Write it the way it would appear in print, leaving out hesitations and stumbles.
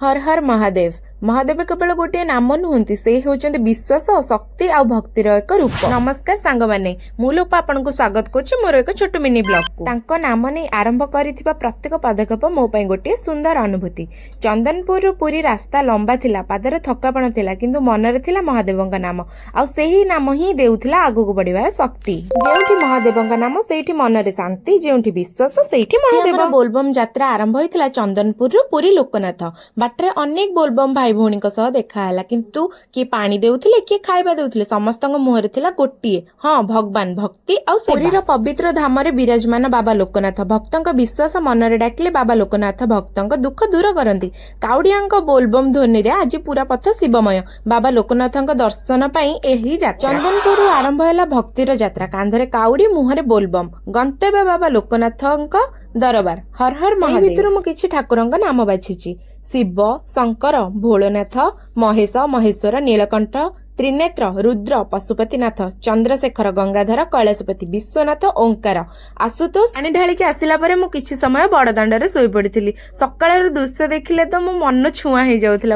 ହର ହର ମହାଦେବ। ମହାଦେବ କେବଳ ଗୋଟିଏ ନାମ ନୁହନ୍ତି, ସେ ହେଉଛନ୍ତି ବିଶ୍ୱାସ, ଶକ୍ତି ଆଉ ଭକ୍ତିର ଏକ ରୂପ। ନମସ୍କାର ସାଙ୍ଗମାନେ, ମୁଁ ଲୋପା ଆପଣଙ୍କୁ ସ୍ୱାଗତ କରୁଛି ମୋର ଏକ ଛୋଟ ମିନି ବ୍ଲଗକୁ। ତାଙ୍କ ନାମ ନେଇ ଆରମ୍ଭ କରିଥିବା ପ୍ରତ୍ୟେକ ପଦକ୍ଷେପ ମୋ ପାଇଁ ଗୋଟିଏ ସୁନ୍ଦର ଅନୁଭୂତି। ଚନ୍ଦନପୁରରୁ ପୁରୀ ରାସ୍ତା ଲମ୍ବା ଥିଲା, ପାଦରେ ଥକାପଣ ଥିଲା, କିନ୍ତୁ ମନରେ ଥିଲା ମହାଦେବଙ୍କ ନାମ ଆଉ ସେହି ନାମ ହିଁ ଦେଉଥିଲା ଆଗକୁ ବଢିବାର ଶକ୍ତି। ଯେଉଁଠି ମହାଦେବଙ୍କ ନାମ, ସେଇଠି ମନରେ ଶାନ୍ତି। ଯେଉଁଠି ବିଶ୍ୱାସ, ସେଇଠି ମହାଦେବ। ବୋଲବମ୍ ଯାତ୍ରା ଆରମ୍ଭ ହୋଇଥିଲା ଚନ୍ଦନପୁରରୁ ପୁରୀ ଲୋକନାଥ। ବାଟରେ ଅନେକ ବୋଲବମ୍ ଭାଇ ଭଉଣୀଙ୍କ ସହ ଦେଖା ହେଲା। କିନ୍ତୁ କିଏ ପାଣି ଦେଉଥିଲେ, କିଏ ଖାଇବା ଦେଉଥିଲେ, ସମସ୍ତଙ୍କ ମୁହଁରେ ଥିଲା ଗୋଟିଏ ହଁ, ଭଗବାନ, ଭକ୍ତି ଆଉ ସେବା। ପୁରୀର ପବିତ୍ର ଧାମରେ ବିରାଜମାନ ବାବା ଲୋକନାଥ। ଭକ୍ତଙ୍କ ବିଶ୍ୱାସ ମନରେ ଡାକିଲେ ବାବା ଲୋକନାଥ ଭକ୍ତଙ୍କ ଦୁଃଖ ଦୂର କରନ୍ତି। କାଉଡ଼ିଆଙ୍କ ବୋଲବମ୍ ଧ୍ୱନିରେ ଆଜି ପୁରା ପଥ ଶିବମୟ। ବାବା ଲୋକନାଥଙ୍କ ଦର୍ଶନ ପାଇଁ ଏହି ଯାତ୍ରା। ଚନ୍ଦନପୁରରୁ ଆରମ୍ଭ ହେଲା ଭକ୍ତିର ଯାତ୍ରା। କାନ୍ଧରେ କାଉଡ଼ି, ମୁହଁରେ ବୋଲବମ୍, ଗନ୍ତବ୍ୟ ବାବା ଲୋକନାଥଙ୍କ ଦରବାର। ହର ହର ମହାଦେବ। ଭିତରୁ ମୁଁ କିଛି ଠାକୁରଙ୍କ ନାମ ବାଛିଛି: ଶିବ, ଶଙ୍କର, ଭୋଳନାଥ, ମହେଶ, ମହେଶ୍ୱର, ନୀଳକଣ୍ଠ, ତ୍ରିନେତ୍ର, ରୁଦ୍ର, ପଶୁପତିନାଥ, ଚନ୍ଦ୍ରଶେଖର, ଗଙ୍ଗାଧର, କୈଳାସପତି, ବିଶ୍ୱନାଥ, ଓଙ୍କାର, ଆଶୁତୋଷ। ପାଣି ଢାଳିକି ଆସିଲା ପରେ ମୁଁ କିଛି ସମୟ ବଡ଼ଦାଣ୍ଡରେ ଶୋଇପଡ଼ିଥିଲି। ସକାଳର ଦୃଶ୍ୟ ଦେଖିଲେ ତ ମୋ ମନ ଛୁଆଁ ହେଇଯାଉଥିଲା।